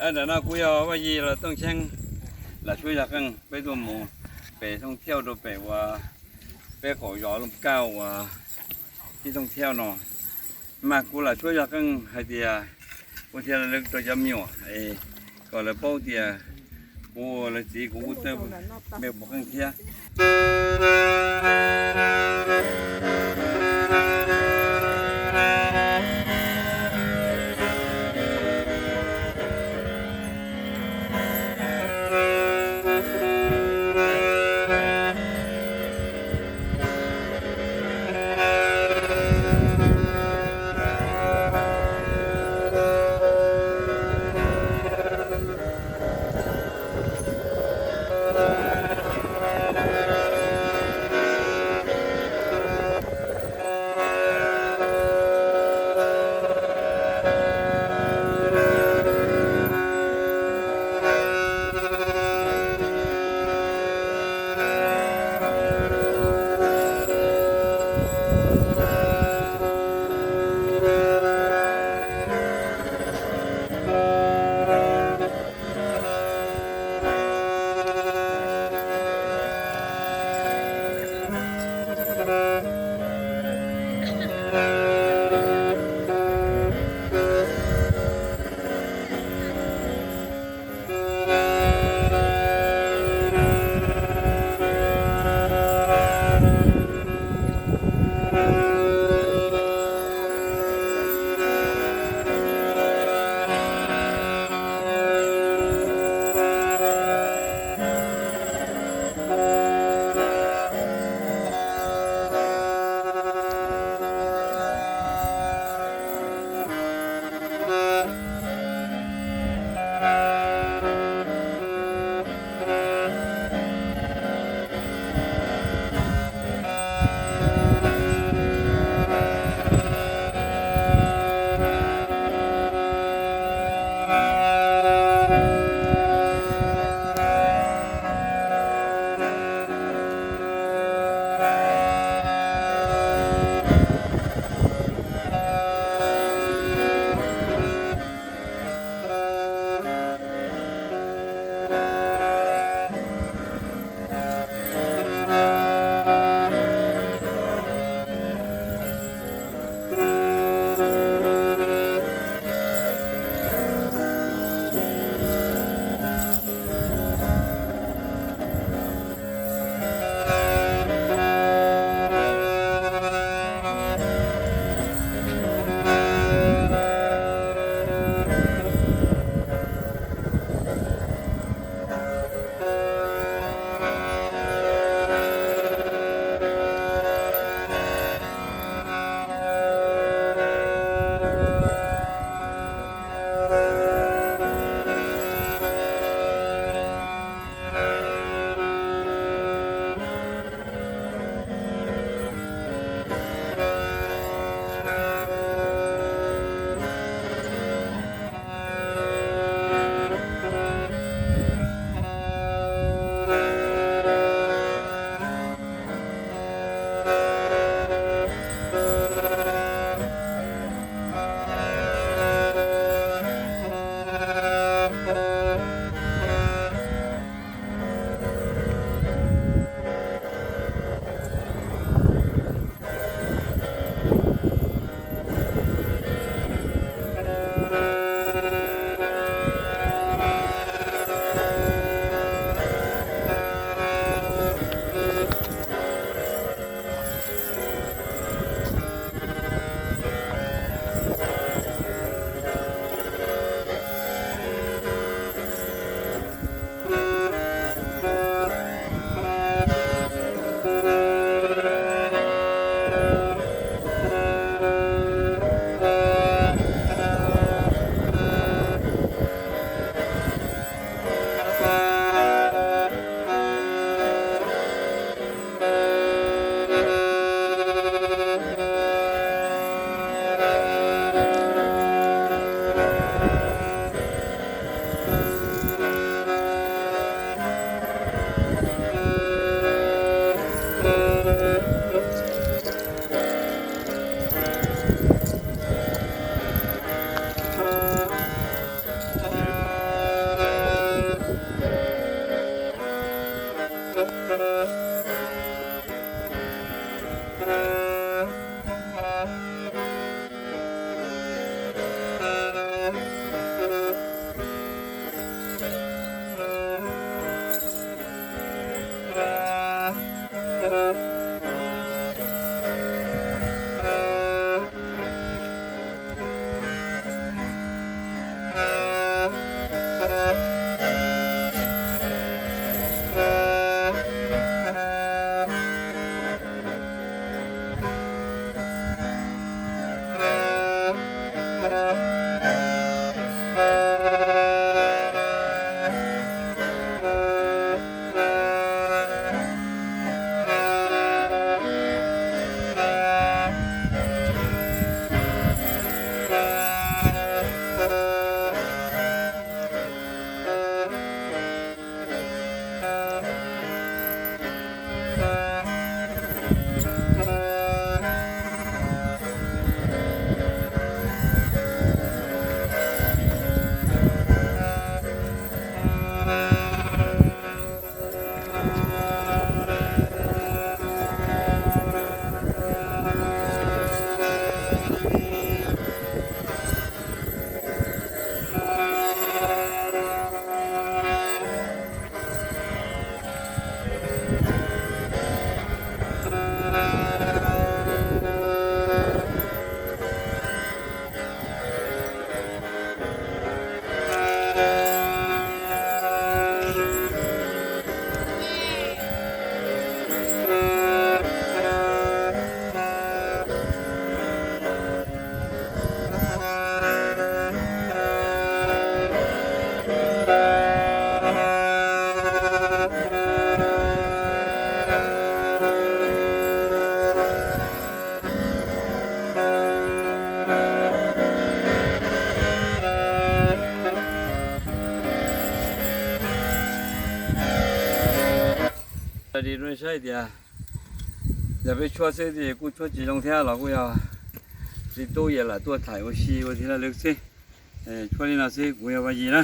Ntawm no kuv yog Vaj Yig los Tooj Cheeb, lam suab yog qeej peb tuaj mus pem Thooj Thiauj rau pem uas peb qaum zos Looj Kauj uas tib Thooj Thiauj no. Mas kuv lam suab yog qeej hais tias kuv thiaj li rau cov me nyuam es kom lawv paub tias kuv ua lawv txiv kuv kuj txawj me puas qeej thiab. Li rau nej saib tias yog peb tshuab xwb ces kuj tshuab tsis zoo thiab los kuj yog txiv tub yawg lam tuaj thaij ua si ua thiab lawv xwb. Tshuab li no xwb kuv yog Vaj Yim na.